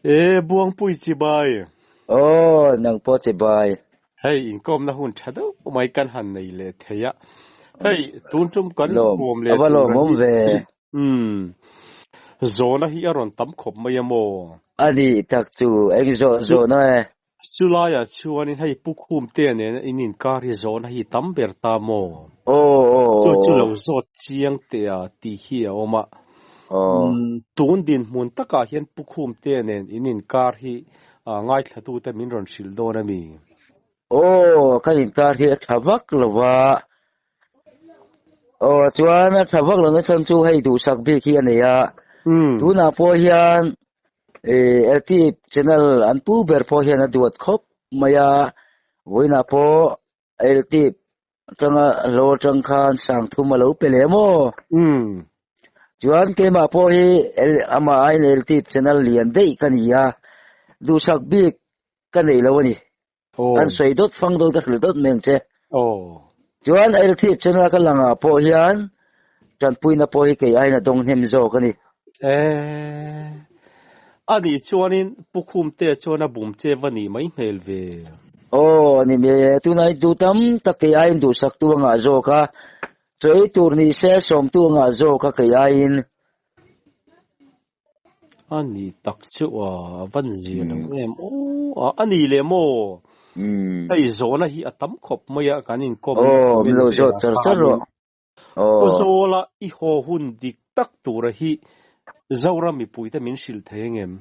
E Buangpui chibai. Aw, nang pawh chibai. Hei inkawmna hun tha deuh mai kan han nei leh thei a. Hei tun tum kan Lawm, kawm a leh va tur lawmawm hi ve. umm zawhna hi a rawn tam khawp mai a maw? A nih tak chu, eng zawh Chu zawhna e? chulaiah chuanin hei Pu Khumtea nena in inkar hi zawhna hi tam ber ta maw? Aw aw Chu chu aw lo zawt chiang teh a tih hi a awm a. aw. Umm tun dinhmun takah hian Pu Khumtea nen in inkar hi ngaithlatute min rawn hrilh dawn a mi? Aw, ka inkar hi a tha vak lo va. Aw, chuan a tha vak lo na chhan chu hei duhsak bik hi a nei a. Tunah pawh hian LT channel an pu ber pawh hian a duat khawp mai a. Vawiinah pawh LT atanga hlawh atang khan sangthum a lo pe leh maw? Chuan keimah pawh hi amah aiin LT channel lian daih ka ni a, duhsak bik ka nei lo a ni. An sawi dawt fang dawn ka hrilh dawt mai ang che. Chuan LT channel ka langah pawh hian tanpuina pawh hi kei aiin a dawng hnem zawk a ni. A nih chuanin Pu Khumte chuan a bum che va nih mai hmel ve. Aw, a ni mai e. Tunah hi duh tam tak kei aiin duhsaktu a ngah zawk a. Chaw ei tur ni se sawmtu a ngah zawk a kei aiin. A ni tak chu a van zia lo em aw. A ni leh maw? Hei zawhna hi a tam khawp mai a, kan inkawm Aw, min lo zawt char char rawh. Khawzawla i haw hun dik tak tura hi Zoram mipuite min hrilh thei engem?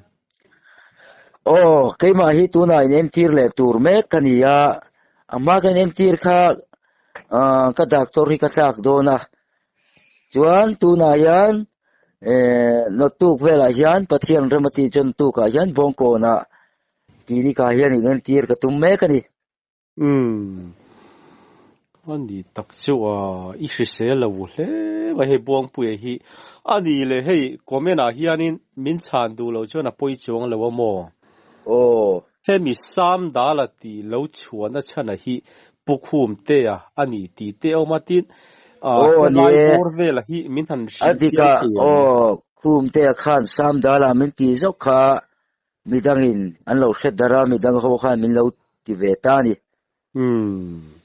Aw, keimah hi tunah in entir leh tur mek ka ni a, a hma ka in entir kha ka doctor hi ka thlak dawn a, chuan tunah hian nawtuk velah hian Pathian rem a tih chuan tukah hian Bawngkawnah clinic ah hian in entir ka tum mek a ni. Umm. A ni tak chu a, i hrisel lo hle mai hei Buangpuia hi. A ni le hei comment ah hianin min chhan duh loh chuan a pawi chuang lo a maw? Aw. Hemi Sam Dala tih lo chhuahna chhana hi Pu Khumtea a ni tih te a awm a tin Aw a ni helai e. bawr vela hi min han A hrilh dik chiang a, thei ang. aw Khumtea khan Sam Dala min tih zawk kha Midangin an lo hret darh a, midang ho khan min lo ti ve ta a ni. Umm.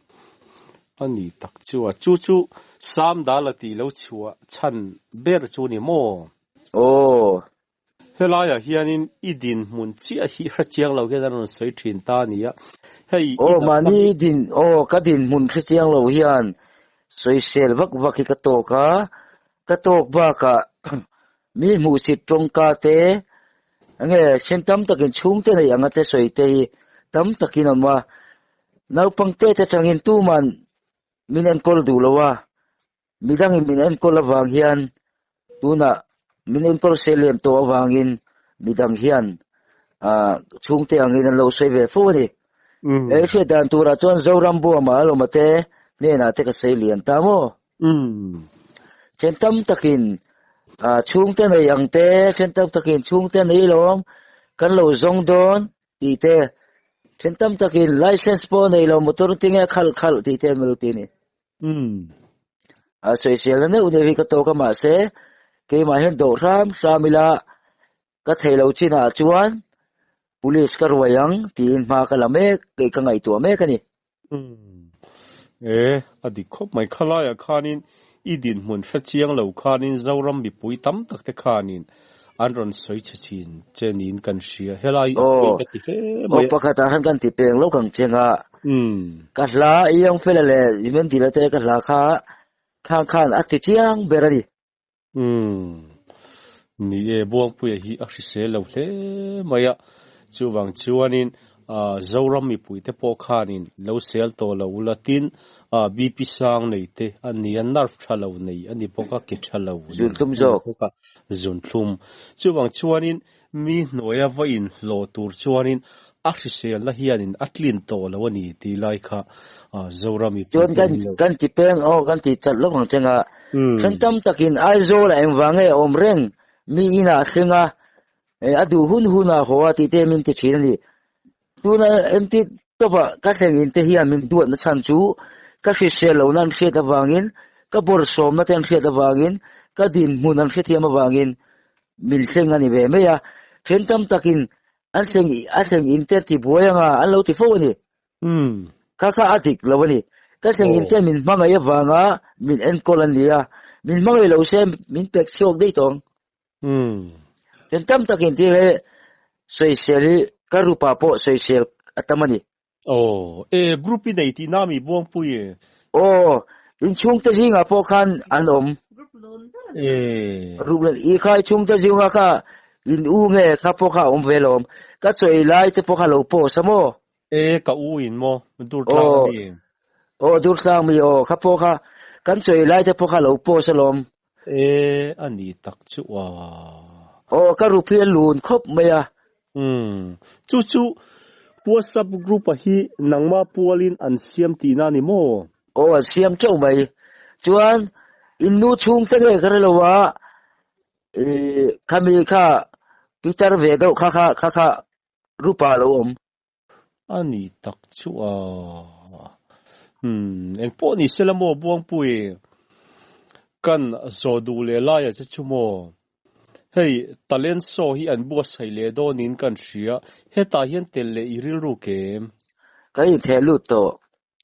A ni tak chu a. Chu chu Sam Dala tih lo chhuah chhan ber chu ni maw? Aw. Helaiah hianin i dinhmun chiah hi hrechiang lo hian a rawn sawi thin ta a ni a. Hei i Aw, natna mahni hi. din, aw, ka dinhmun hrechiang lo hian sawisel vak vak hi ka tawk a, ka tawk bakah Mi hmuhsit tawngka te, enge then tam takin chhungte nei anga te sawi te hi tam takin a awm a. Naupang te te tangin tuman min enkawl duh lo a, midangin min enkawl avang hian tunah min enkawl se lem tawh avangin midang hian ah chhungte angin an lo sawi ve fo a ni. He hriat dan turah chuan Zoram Buama alawm a te hnenah te ka sawi lian ta maw? Then tam takin chhungte nei ang te, then tam takin chhungte nei lawm kan lo zawng dawn tih te, then tam takin license pawh nei lo motor tinge khalh khalh tih te an lo ti a ni. A sawisel na neuh neuh hi ka tawk a mahse keimah hian dawh hram hram ila ka thei lo chinah chuan police ka ruai ang tiin hma ka la mek, kei ka ngaihtuah mek a ni. E, a dik khawp mai. Khalaiah khanin i dinhmun hre chiang lo khanin Zoram mipui tam tak te khanin an rawn sawi chhe thin che niin kan hria. Helai a pawi ka ti hle mai a. Aw, pakhatah khan kan ti peng lawk ang cheng a. Ka hla i Youngfella leh Jimendila te ka hla kha khang khan a ti chiang ber a ni. Umm. Ni e, Buangpuia hi a hrisel lo hle mai a, chuvang chuanin Zoram mipuite pawh khanin lo sel tawh lo ula tin BP sang nei te a ni a, nerve tha lo nei a ni bawk a, ke tha lo nei Zunthlum a ni zawk. bawk a, zunthlum. Chuvang chuanin mi hnuaia va inhlawh tur chuanin a hriselna hianin a tlin tawh lo a ni tih lai kha Zoram mipui Chuan te kan an lo. kan ti peng aw kan ti chat lawk ang cheng a, then tam takin Aizawl ah engvang nge a awm reng, mi inah a thleng a, a duh hun hun ah haw a tih te min ti thin a ni. Tuna MT tawp ah ka thleng in te hian min duatna chhan chu ka hrisel lohna an hriat avangin, ka bawrhsawmna te an hriat avangin, ka dinhmun an hrethiam avangin min thleng a ni ve mai a. Then tam takin. An thleng a thleng in te ti buai anga an lo ti fo a ni. Kha kha a dik lo a ni. Ka thleng in te min hmangaih avanga min enkawl an ni a, min hmangaih lo se min pek chhuak daih tawh ang. Then tam takin ti he sawisel hi ka rupa pawh sawisel a tam a ni. Aw, e group i nei tihna mi Buangpui e. Aw, inchhungte zingah pawh khan an awm. E. Group leh i kha inchhungte zingah kha in u nge kha pawh kha a awm ve lawm. Ka chawi lai te pawh kha lo post a maw? E, ka u in maw? Durtlang Aw, ami. aw Durtlang mi aw kha pawh kha kan chawi lai te pawh kha lo post alawm. E, a ni tak chu a. Aw, ka rup hi a lun khawp mai a. Umm. Chu chu WhatsApp group a hi nangmah pualin an siam tihna a ni maw? Aw, an siam teuh mai. Chuan in nu chhungte nge ka hrelo a, ih khami kha Peter ve deuh kha kha kha kha rupa a lo awm. A ni tak chu a. Umm, engpawh ni sela maw Buangpui? Kan zawh duh leh laia che chu maw? Hei, talent show hi an buatsaih leh dawnin kan hria, hetah hian tel leh i rilru kem. Ka intheh lut tawh.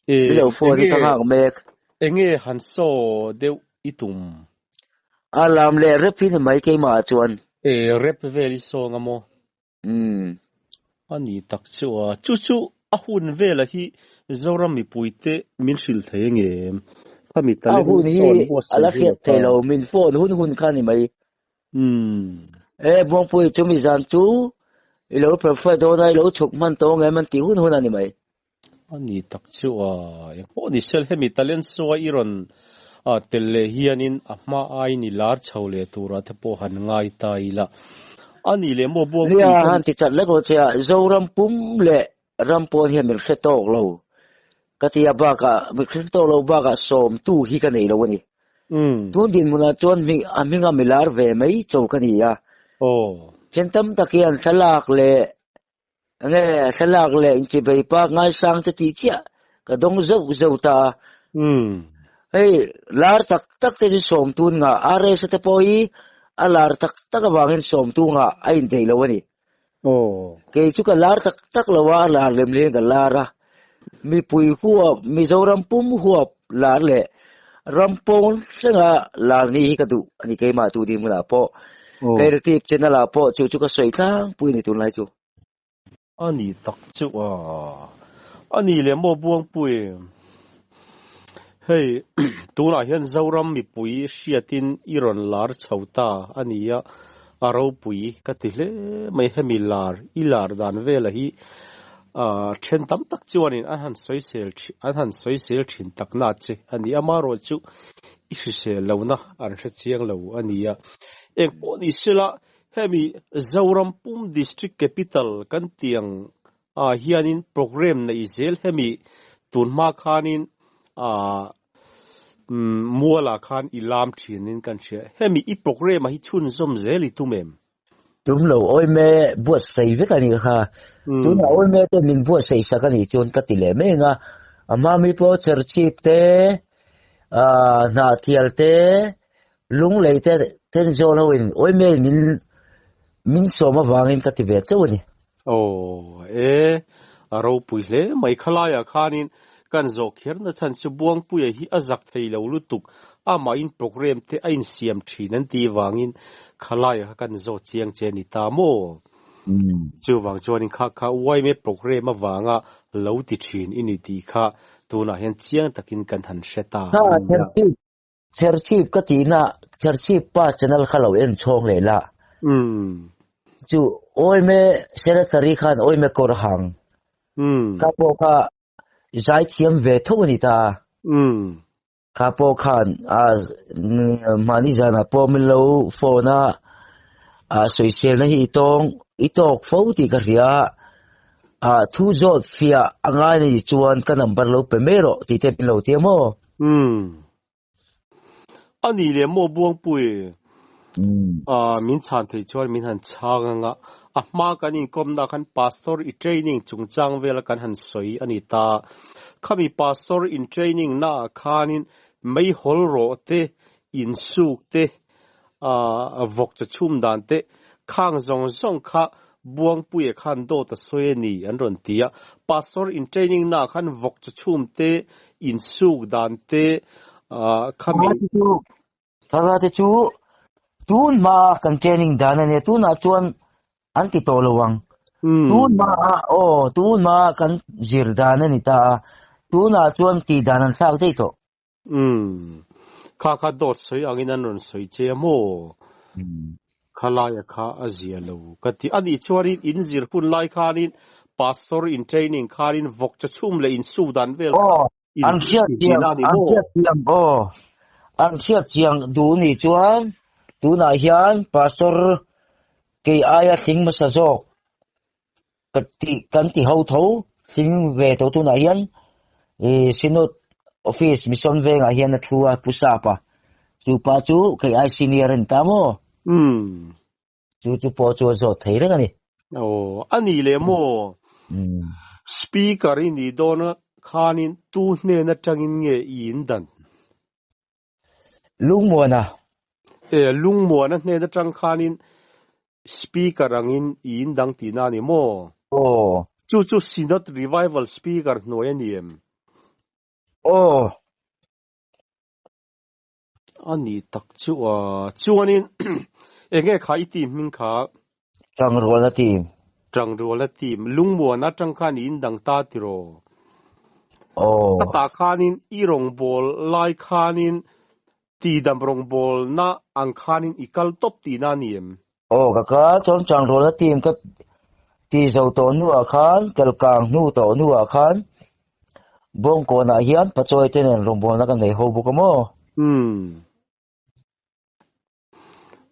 E, Mi lo phone hi ka enge, nghak mek. enge han show deuh i tum? A lam leh rep hi ni mai keimah ah chuan. E, rep vel i show anga maw? Umm. A ni tak chu a, chu chu a hun vela hi Zoram mipuite min hrilh thei ange em? Khami A talent hun hi sawn a buatsaih la hun hriat a thei ta. lo, min phone hun hun kha ni mai. Umm. E Buangpui chumi zan chu i lo prefer dawn a, i lo chhuk hman tawh ang em an tih hun hun a ni mai. A ni tak chu a, engpawh ni sel hemi talent show a i rawn tel leh hianin a hma aiin i lar chho leh turah te pawh han ngai ta ila. A ni leh maw Buangpui Nia kan han ti chat lek aw che a, Zoram pum leh ram pawn hian min hre tawk lo ka ti a, bakah min hre tawk lo bakah sawmtu hi ka nei lo a ni. Tun dinhmunah chuan a hminga mi lar ve mai cho ka ni a. Then tam tak hian thlalak leh Enge thlalak leh inchibei pa ngaisang che tih chiah ka dawng zeuh zeuh ta a. Hei lar tak tak te chu sawmtun ngah RS te pawh hi a lar tak tak avangin sawmtu ngah a inthei lo a ni. Kei chu ka lar tak tak lo a, a lar lem lem ka lar a. Mipui huap, Mizoram pum huap lar leh ram pawn thlenga lar ni hi ka duh a ni keimah tu ding hmunah pawh. Creative channel ah pawh chu chu ka sawi tlangpui a ni tunlai chu. A ni tak chu a, a ni leh maw Buangpui? Hei tunah hian Zoram mipui hriatin i rawn lar chho ta a ni a, a ropui ka ti hle mai hemi lar i lar dan vela hi then tam tak chuanin an han sawisel an han sawisel thin tak na che a ni. Amaherawhchu i hrisel lohna an hre chiang lo a ni a. Engpawh ni sela hemi Zoram pum District Capital kan tiang ah hianin program neih zel hemi tun hma khanin ah mualah khan i lam thinin kan hria. Hemi i program ah hi chhunzawm zel i tum em? Tum lo awime buatsaih vek a ni kha. Tunah awime te min buatsaih sak a nih chuan ka ti leh mek a. A hma mi pawh Cherchip te, ah Hnahthial te, Lunglei te Thenzawl ho in awime min min sawm avangin ka ti ve chauh a ni. Aw e, a ropui hle mai. Khalaiah khanin kan zawh kher na chhan chu Buangpuia hi a zak thei lo lutuk, amahin program te a insiam thin an tih vangin khalaiah kha kan zawh chiang che a ni ta maw? Chuvang chuanin kha kha YMA program avanga lo ti thin i ni tih kha tunah hian chiang takin kan han hre ta Kha a nia. Cherchip ka tihna Cherchip pa channel kha lo en chhawng leh la. Chu awime secretary khan awime kawr hang. Ka pawh kha zai thiam ve tho a ni ta. Kha pawh khan a mahni zanah pawh min lo phone a, a sawiselna hi i tawng i tawk fo tih ka hria a, thu zawt fiah a ngai a nih chuan ka number lo pe mai rawh tih te min lo ti a maw? A ni leh maw Buangpui? Min chhan theih chuan min han chhang ang a, a hma kan inkawmna khan Pastor i training chungchang vela kan han sawi a ni ta. Khami Pastor in training naah khanin meihawl rawh te, insuk te, vawk chaw chhum dan te, khang zawng zawng kha. Buangpuia khan dawt a sawi a ni an rawn ti a. Pastor in training naah khan vawk chaw chhum te, insuk dan te khami. Thlalak te chu tun hma kan training dan a nia tunah chuan an ti tawh lo ang. Tun hma a aw tun hma kan zir dan a ni ta a tunah chuan tih dan an thlak daih tawh. Umm. Kha kha dawt sawi angin an rawn sawi che a maw? Khalaia kha a zia lo ka ti. Anih chuanin in zir hun lai khanin pastor in training khanin vawk chaw chhum leh insuk dan vel kha Aw an hriat chiang an hriat chiang aw an hriat chiang duh nih chuan tunah hian pastor kei aia tling hmasa zawk ka ti kan ti ho tho tling ve tho tunah hian ih synod office mission vengah hian a thu a pu sap a chu pa chu kei ai senior a ni ta maw Chu chu pawh chu a zawt thei reng a ni. Aw, a ni leh maw? Speaker i nih dawn khanin tu hnen atangin nge i indan? Lungmuana. E, Lungmuana hnen atang khanin Speaker angin i indang tihna a ni maw? Aw. Chu chu Synod Revival Speaker hnuai a ni em? Aw. A ni tak chu a, chuanin eng nge kha i team hming kha? Tangrualna team. Tangrualna team. Lungmuan atang khan i indang ta tiraw? Aw. Ka tah khanin i rawngbâwl lai khanin tidam rawngbâwlna ang khanin i kal tawp tihna a ni em? Aw ka kal chuan Tangrualna team ka ti zo tawh hnuah khan kelkang hnu tawh hnuah khan Bawngkawnah hian Pachawi te nen rawngbawlna ka nei ho bawk a maw? Umm.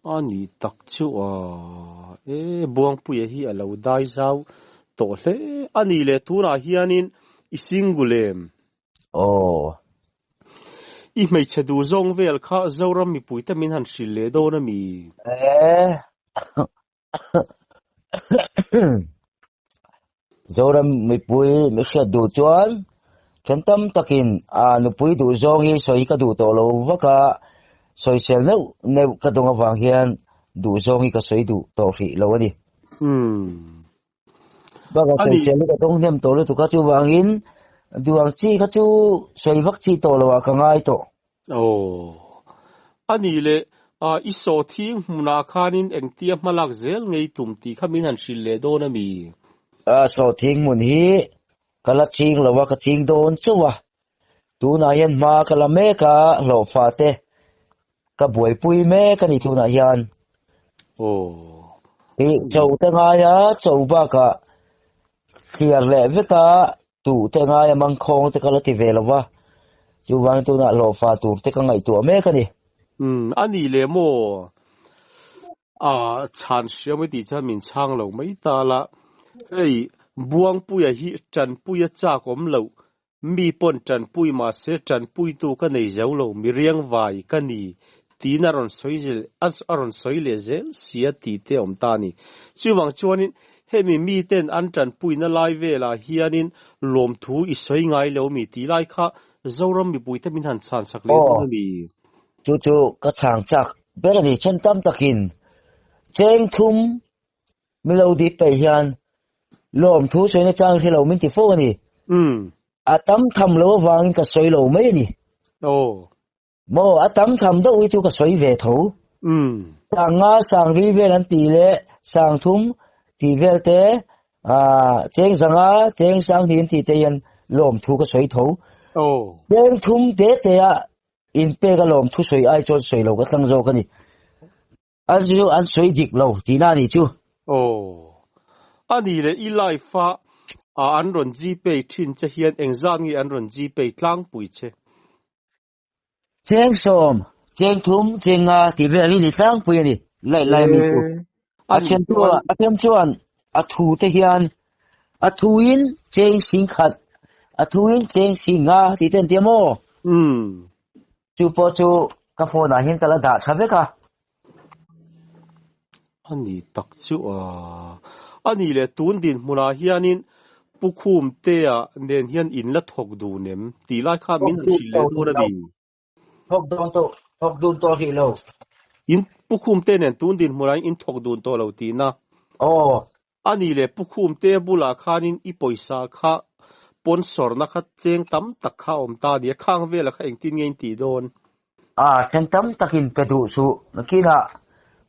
A ni tak chu a, e Buangpuia hi a lo dai zau tawh hle a ni le tunah hianin i single em? Aw. I hmeichhe duh zawng vel kha Zoram mipui te min han hrilh leh dawn a mi? E. Zoram mipui mi hriat duh chuan then tam takin a nupui duh zawng hi sawi hi ka duh tawh lo vak a, sawisel neuh neuh ka dawng avang hian duh zawng hi ka sawi duh tawh hrih lo a ni. Bakah sawisel hi ka dawng hnem tawh lutuk a, chuvangin duh ang chi kha chu sawi vak chi tawh loah ka ngai tawh. Aw. A nih leh, i sawhthing hmunah khanin engtia hmalak zel ngei tum tih kha min han hrilh leh dawn a mi? Sawhthing hmun hi ka la ching lo a, ka ching dawn chauh a. Tunah hian hma ka la mek a, hlawhfa te ka buaipui mek a ni tunah hian. Aw. I cho te ngai a, cho bakah thliar leh vek a, Tuh te ngaia mangkhawng te ka la ti ve lo va, chuvangin tunah hlawhfa tur te ka ngaihtuah mek a ni. Umm, a nih leh maw? A chhan hriam i tih chuan min chhang lo mai ta la. Hei, Buangpuia hi tanpui a chak awm loh, mi pawn tanpui mahse tanpuitu ka nei zo lo, mi riangvai ka ni tiin a rawn sawi zel a rawn sawi leh zel si a tih te a awm ta a ni. Chuvang chuanin hemi miten an tanpuina lai velah hianin lawmthu i sawi ngai lo mi tih lai kha Zoram mipuite min han chhan sak leh dawn a mi? Chu chu ka chhang chak ber a ni. Then tam takin cheng thum milo dip peih hian lawmthu sawina chang hre lo min ti fo a ni. A tam tham lo avangin ka sawi lo mai a ni. Aw. Maw, a tam tham deuh hi chu ka sawi ve tho. Sang nga, sang ri vel an tih leh sang thum tih vel te, cheng zanga, cheng sang hnih an tih te hian lawmthu ka sawi tho. Cheng thum te te a inpek a lawmthu sawi ai chuan sawi lo ka thlang zawk a ni. An chu an sawi dik lo tihna a nih chu. Aw. A ni leh i life a an rawn gpay thin che hian engzat nge an rawn gpay tlangpui che? Cheng sawm, cheng thum, cheng nga tih vel hi ni tlangpui a ni, laih lai mi chu. A then chuan, a then chuan a thu te hian a thu in cheng sing khat, a thu in cheng sing nga tih te an ti a maw? Chu pawh chu ka phone ah hian ka la dah tha vek a. A ni tak chu a. A ni leh tun dinhmunah hianin Pu Khumtea nen hian in la thawk dun em? Tih lai kha min han hrilh leh dawn a mi? Thawk dun tawh, thawk dun tawh hrih lo. In Pu Khumtea nen tun dinhmunah in thawk dun tawh lo tihna? Aw. A nih leh Pu Khumte bulah khanin i pawisa kha pawnsawrna kha cheng tam tak kha a awm ta a ni a, khang vela kha engtin nge in tih dawn? A then tam takin pe duh suh, nakinah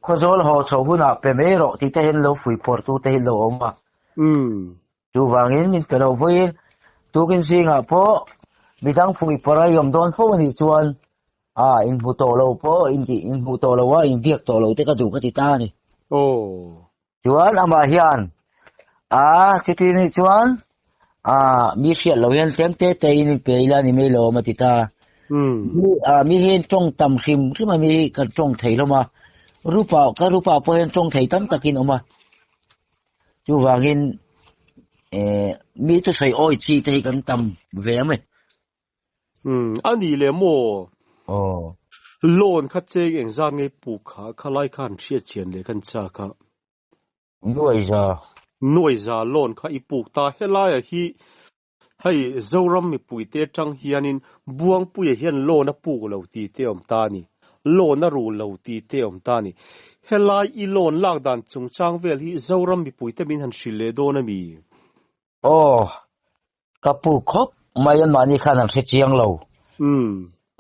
Khawzawl haw chho hunah pe mai rawh tih te hian lo fuihpawrh te hi lo awm a. Chuvangin min pe lo vawiin tukin zingah pawh midang fuihpawrh a i awm dawn fo a nih chuan a inhmu tawh lo pawh intih inhmuh tawh lo a inbiak tawh lo te ka duh ka ti ta a ni. Aw. Chuan amah hian a chuti nih chuan a mi hriat lo hian tlem te te in pe ila ni mai lo a ti ta. Mi a mi hian tawng tam hrim hrim a mi hi kan tawng thei hlawm a. Rupa ka rupa pawh hian tawng thei tam takin awm a. Chuvangin eh mi thusawi awi chi te hi kan tam ve ang e. Umm a nih leh maw? Aw. Loan kha cheng engzat nge puk kha khalai khan hriat chian leh kan chak a. Nuaiza. Nuaiza loan kha i puk ta helaia hi hei Zoram mipui te atang hianin Buangpuia hian loan a puk lo tih te awm ta a ni. Loan a ru lo tih te awm ta a ni. Helai i loan lak dan chungchang vel hi Zoram mipui te min han hrilh leh dawn a mi? Aw, ka pu khawp mai an mahni khan an hre chiang lo.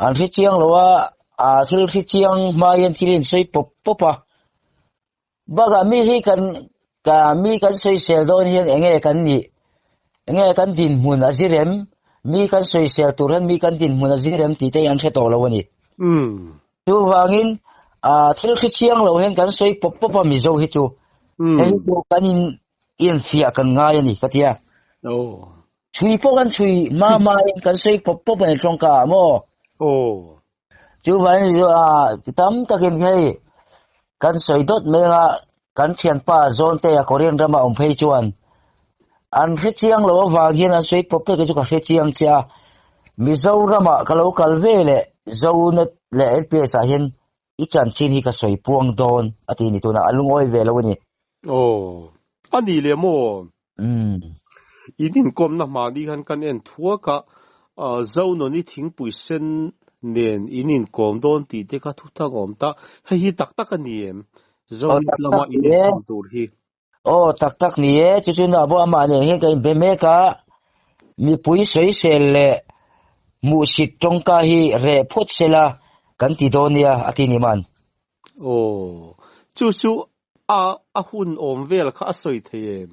An hre chiang lo a, a thil hre chiang hma hian thil in sawi pawp pawp a. Bakah mi hi kan ka mi kan sawisel dawn hian enge kan nih, enge kan dinhmun a zirem, mi kan sawisel tur hian mi kan dinhmun a zirem tih te hi an hre tawh lo a ni. Chuvangin thil hre chiang lo hian kan sawi pawp pawp a Mizo hi chu. Hei hi chu kan in infiah kan ngai a ni ka tia. Chhui pawh kan chhui hma hma in kan sawi pawp pawp a ni tawngka ah maw? Chuvangin tam takin hei kan sawi dawt mai anga kan thianpa Zawnte a Korean rama awm phei chuan an hre chiang lo avang hian an sawi pawp pek hi chu ka hre chiang che a. Mizoramah ka lo kal ve leh Zonet leh LPS ah hian i chanchin hi ka sawi puang dawn a ti ni tunah a lungawi ve lo a ni. Aw, a ni leh maw? In inkawmna hmani khan kan en thuak a, Zononi thingpui sen nen in inkawm dawn tih te kha thuthang a awm ta. Hei hi tak tak a ni em? Zonit lama in inkawm tur hi. Aw, tak tak ni e. Chu chu na pawh amah nen hian ka inbe mek a, mipui sawisel leh hmuhsit tawngka hi reh phawt sela kan ti dawn nia a ti ni man. Aw, chu chu a a hun awm vel kha a sawi thei em?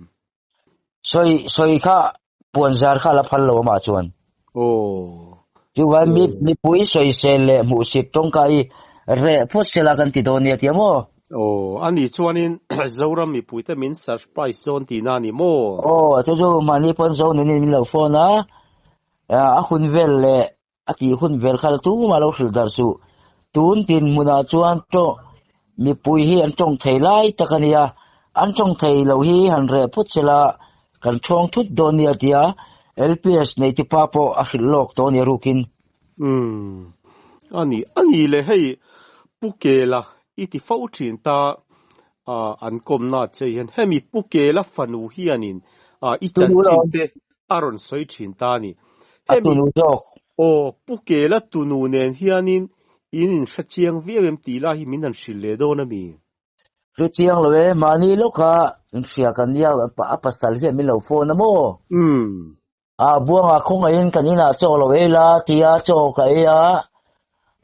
Sawi sawi kha puan zar kha a la phal lo amah chuan. Aw. Chuvan mi mipui sawisel leh hmuhsit tawngka hi reh phawt sela kan ti dawn nia tia maw? Aw, ani chuanin Zoram mipuite min surprise dawn tihna a ni maw? Aw, chu chu mahni pawn Zo nunin min lo phone a, a hun vel leh A tih hun vel kha tumah lo hrilh darh suh. Tun tin hmunah chuan tawng mipui hi an tawng thei lai tak a nia. An tawng thei lo hi han reh phawt sela kan thawng thut dawn nia tia LPS neitupa pawh a hrilh lawk tawh a nia rukin. Umm. A ni, a ni le hei Pu Kela i ti fo thin ta an kawmna che hian hemi Pu Kela fanu hianin i chanchin te a rawn sawi thin ta a ni. A tunu zawk. Aw, Pu Kela tunu nen hianin in inhre chiang viau em tih lai hi min han hrilh leh dawn a mi? Hre chiang lo e, mahni lawka inhria kan nia, a pasal hian min lo phone a maw? Umm. A buangah khawngaihin kan inah chaw lo ei la tia chaw ka ei a,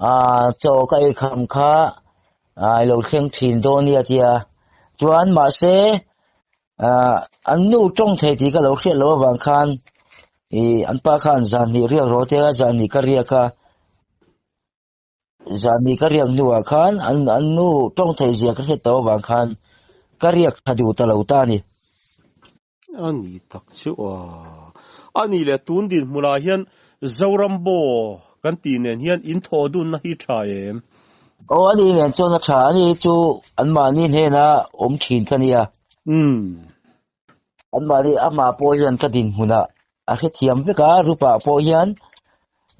a chaw ka ei kham kha i lo thleng thin dawn nia tia. Chuan mahse an nu tawng thei tih ka lo hriat loh avang khan i an pa khan zan hnih riak rawh te a zan hnih ka riak a zan hnih ka riak hnuah khan an an nu tawng thei zia ka hriat tawh avang khan ka riak tha duh ta lo ta a ni. A ni tak chu a. A ni leh tun dinhmunah hian Zorambo kan tih nen hian in thawh dunna hi tha em? Aw a ni nen chuan a tha a ni chu anmahni hnena awm thin ka nia. Umm. Anmahni amah pawh hian ka dinhmunah a hrethiam vek a, Rupa pawh hian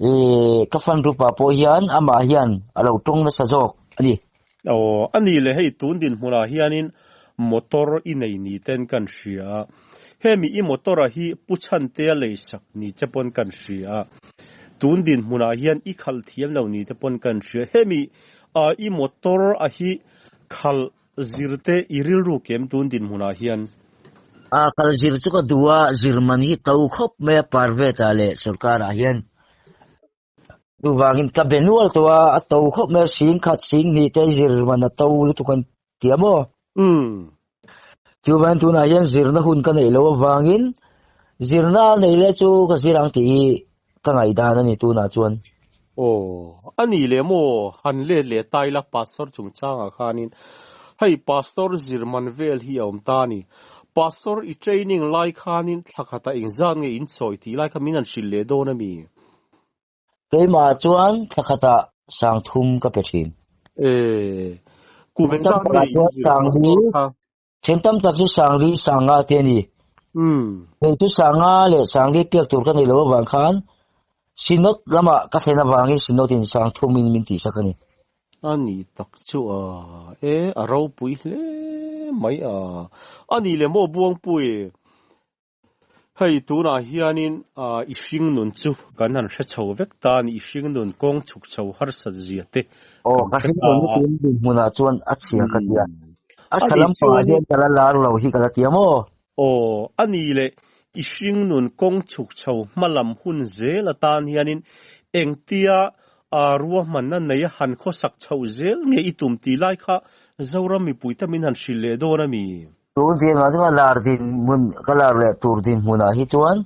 ih ka fan Rupa pawh hian amah hian a lo tawng nasa zawk a ni. Aw a ni le hei tun dinhmunah hianin motor i nei ni ten kan hria a, hemi i motor a hi Pu Chhantea lei sak ni che pawn kan hria a, tun dinhmunah hian i khalh thiam lo ni te pawn kan hria, hemi i motor a hi khalh zirte i rilru kem tun dinhmunah hian. A kal zir chu ka duh a, zir man hi to khawp mai a private ah leh sorkar ah hian. Chuvangin ka be nual tawh a, a to khawp mai a, sing khat sing hnih te zir man a to lutuk an ti a maw? Umm. Chuvangin tunah hian zirna hun ka neih loh avangin zirna nei leh chu ka zir ang tih hi ka ngaihdan a ni tunah chuan. Aw, a ni leh maw? Han let leh ta ila Pastor chungchangah khanin hei Pastor zir man vel hi a awm ta a ni. Pastor i training lai khanin thla khatah engzat nge in chawi tih lai kha min han hrilh leh dawn a mi? Keimah chuan thla khatah sang thum ka pe thin. E, kum engzat nge in zir Pastor kha? Then tam tak chu Sangli Sanga te a ni. Kei chu Sanga leh Sangli piak tur ka nei lo avang khan Synod lamah ka thlen avangin Synod in Sang thumin min tihsak a ni. A ni tak chu a, e, a ropui hle mai a. A ni leh maw Buangpui? Hei tunah hianin i hring nun chu kan han hre chho vek ta a ni, i hring nun kawng chhuk chho harsat zia te Aw, kan ka hre hring ta nun a. hi tun hmunah chuan a chhia ka tia. A A tha nih lampangah chuanin hian ka la lar lo hi ka la tia maw? Aw, a ni leh i hring nun kawng chhuk chho hmalam hun zel atan hianin engtia ruahmanna neia han khawsak chhoh zel nge i tum tih lai kha Zoram mipui te min han hrilh leh dawn a mi? Tun dinhmunah chuan lar dinhmun ka lar leh tur dinhmunah hi chuan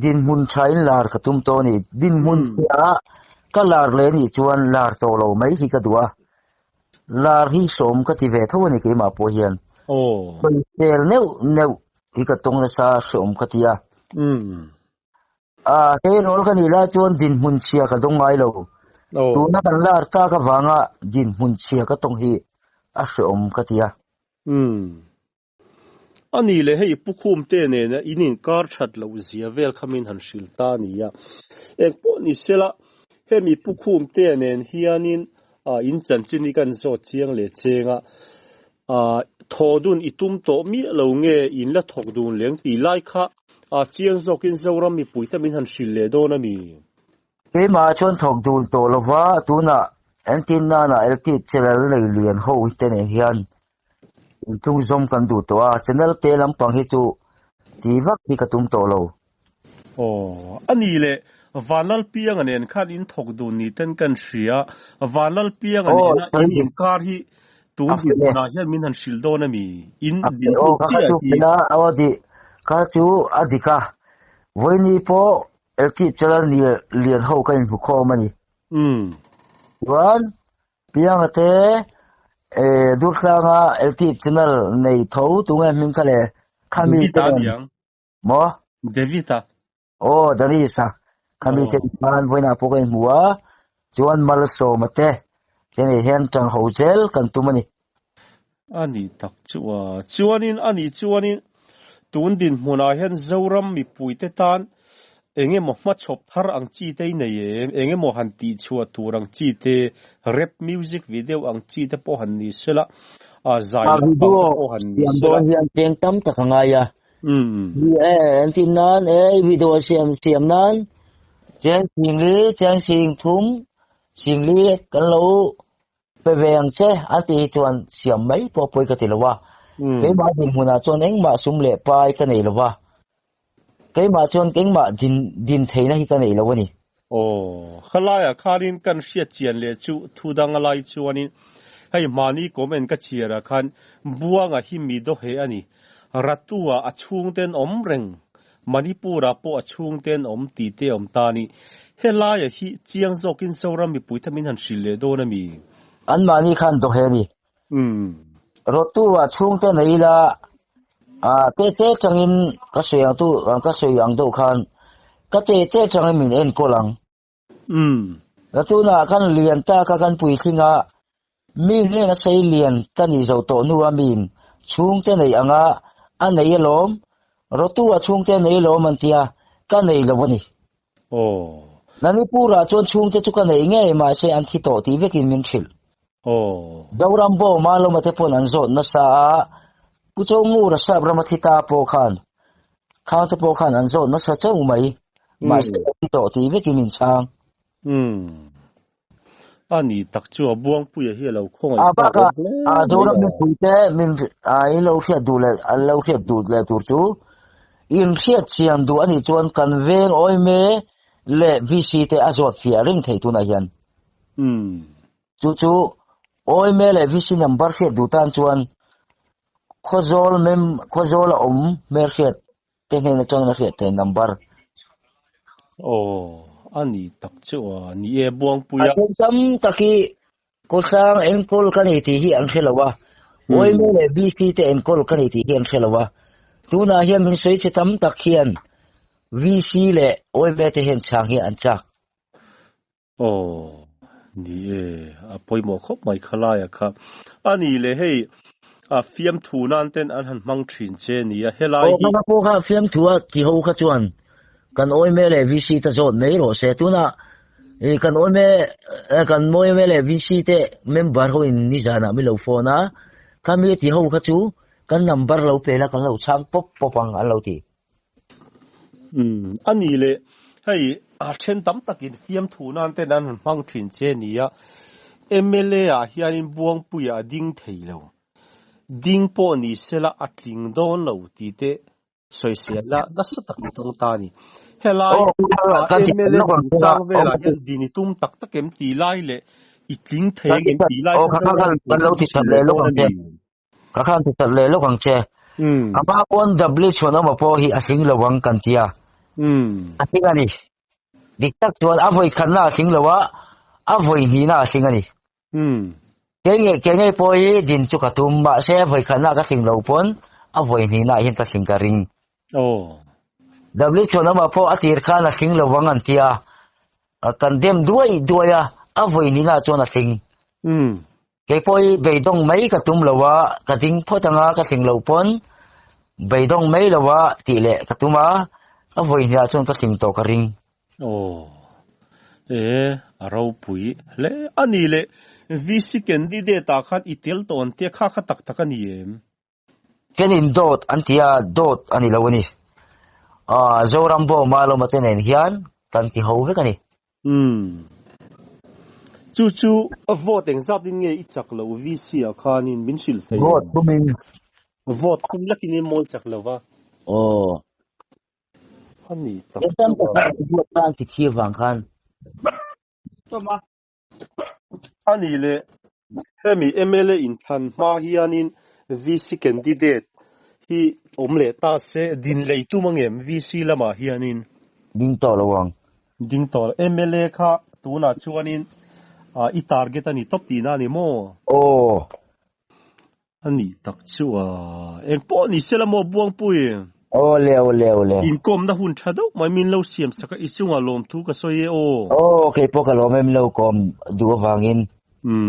dinhmun thain lar ka tum tawh a ni. Dinhmun chhiah ka lar leh anih chuan lar tawh lo mai hi ka duh a. Lar hi sawm ka ti ve tho a ni keimah pawh hian. Sawisel neuh neuh hi ka tawng nasa hreawm ka ti a. A tleirawl ka nih lai chuan dinhmun chhia ka dawng ngai lo. Tuna kan lar tak avanga dinhmun chhia ka tawng hi a hreawm ka ti a. Umm. A ni leh hei Pukhum te nena in inkar that loh zia vel kha min han hrilh ta a ni a. Engpawh ni sela, hemi Pukhum te nen hianin in chanchin hi kan zawt chiang leh cheng a, thaw dun i tum tawh miah lo nge in la thawk dun leng tih lai kha chiang zawkin Zoram mipui te min han hrilh leh dawn a mi? Keimah chuan thawk dun tawh lova, tunah engtin nana LTIP channel nei lian ho te nen hian intlung zawm kan duh tawh a, channel te lampang hi chu ti vak hi ka tum tawh lo. Aw, a ni le, Vanlalpianga nen khan in thawk dun ni ten kan hria, Vanlalpianga nena in inkar hi tun dinhmunah hian min han hrilh dawn a mi? In dinhmun chiah hi. Aw, kha chu a dik a, vawiini pawh Elkip channel lian ho ka inhmu khawm a ni. Umm. Chuan Pianga te eh Durtlanga Elkip channel nei tho tunge hming kha le khami David te a nen niang. maw? David a. Aw Danis a. Khami te khan vawiinah pawh ka inhmu a, chuan Malsawma te te nei hian tang ho zel kan tum a ni. A ni tak chu a. Chuanin a ni chuanin tun dinhmunah hian Zoram mipuite tan eng emaw hmachhawp thar ang chi te i nei em? Eng emaw han tihchhuah tur ang chi te, rap music video ang chi te pawh han ni sela, a zai A lampang video te pawh han ni siam sela. dawn hian cheng tam tak a ngai a. Umm. Ni e, entir nan e video siam siam nan cheng sing li, cheng sing thum, sing li kan lo Pe ve ang che, a tih hi chuan siam mai pawh pawi ka ti lo a. Keimah dinhmunah chuan engmah sum leh pai ka nei lo va, keimah chuan engmah din din theihna hi ka nei lo a ni. Aw, khalaiah khanin kan hriat chian leh chu thu dang a lai chuanin hei hmani comment ka chhiarah khan Buanga hi mi dawheh a ni, Ratu-ah a chhungten awm reng Manipur-ah pawh a chhungte an awm tih te a awm ta a ni. Helaia hi chiang zawkin Zoram mipui thamin han hrilh leh dawn a mi? Anmahni khan dawheh a ni. Rawtu-ah chhungte nei ila, te te tangin ka sawi ang tu, ka sawi ang deuh khan ka te te tangin min enkawl ang. Ratunah kan lian tak a kan puitling a, mi hnena sei lian ka nih zo tawh hnu a miin chhungte nei anga a nei alawm, Rotu a chhungte nei alawm an tia, ka nei lo a ni. Manipur ah chuan chhungte chu ka nei ngei mahse an thi tawh tih vekin min hrilh. Zoram bawm a lawma te pawn an zawt nasa a, Pu Chawngura sap rama thi ta pawh khan Khangte pawh khan an zawt nasa chauh mai, mahse ka thi tawh tih vekin min chhang. Umm. A ni tak chu a Buangpuia hi a lo khawngaih A thlak bakah awm hle a mai Zoram a. mipuite min in lo hriat duh leh an lo hriat duh leh tur chu in hriat chian duh a nih chuan kan veng awime leh VC te a zawt fiah reng theih tunah hian. Chu chu awime leh VC number hriat duh tan chuan Khawzawl mem Khawzawl a awm hmelhriat te hnen atangin a hriat theih number. Aw, a ni tak chu a ni e Buangpuia. A then tam tak hi Kawsang enkawl ka ni tih hi an hre lo a, Uaime leh VC te enkawl ka ni tih hi an hre lo a. Tunah hian min sawi che tam tak hian VC leh Uaime te hian chhang hi an chak. Aw, ni e, a pawimawh khawp mai khalaia kha. A ni le hei, a fiamthu nan ten an han hmang thin che nia, helai Aw, hi. ka pawh kha fiamthu a ti ho kha chuan kan awime leh VC te zawt mai rawh se. Tunah kan awime kan awime leh VC te member ho in nizanah min lo phone a, khami ti ho kha chu kan number lo pe la kan lo chhang pawp pawp ang an lo ti. Umm, a ni le, hei a then tam takin fiamthu nan ten an han hmang thin che nia, mla ah hianin Buangpuia a ding thei lo, ding pawh ni sela a tling dawn lo tih te sawisel la nasa tak i tawng ta a ni. Helai mla chungchang velah hian din i tum tak tak em tih lai leh i tling thei angem tih lai kha Zoram mipui te min hrilh leh dawn a ni. Ka khan ti that leh lawk ang che. A hma pawn W chhuanawma pawh hi a hling lo ang kan ti a. A hling a ni. Dik tak chuan a vawi khatna a hling lo a, a vawi hnihna a hling a ni. Kei ngei kei ngei pawh hi din chu ka tum, mahse a vawi khatna ka hling lo pawn a vawi hnihna ah hian ka hling ka ring. W chhuanawma pawh a tir khan a hling lo ang an ti a, kan dem duai duai a, a vawi hnihna chuan a hling. Kei pawh hi beidawng mai ka tum lo a, ka ding phawt anga ka tling lo pawn beidawng mai lo a tih leh ka tum a, a vawi hniah chuan ka tling tawh ka ring. Aw, e, a ropui hle a ni le, VC candidate ah khan i tel tawh an tia kha kha tak tak a ni em? Ken in dawt an ti a, dawt a ni lo a ni. Ah, Zoram bawma lawma te nen hian kan ti ho vek a ni. Umm. Chu chu vote engzat in nge i chak lo VC ah khanin min hrilh thei em? Vote thumin. Vote thum lakin i mawl chak lo va. Aw. A ni tak Engtam chu a. tak vote khan ti thi avang khan. A ni le, hemi mla inthlan hma hianin VC candidate hi awm leh ta se, din lei tum angem VC lamah hianin? Ding tawh lo ang. Ding tawh lo. Mla kha tunah chuanin i target a ni tawp tihna a ni maw? Aw. A nih tak chu a, engpawh ni se la maw Buangpui? Aw le, aw le, aw le. Inkawmna hun tha deuh mai min lo siam sak a, i chungah lawmthu ka sawi e aw. Aw, keipawh ka lawm e min lo kawm duh avangin. Umm.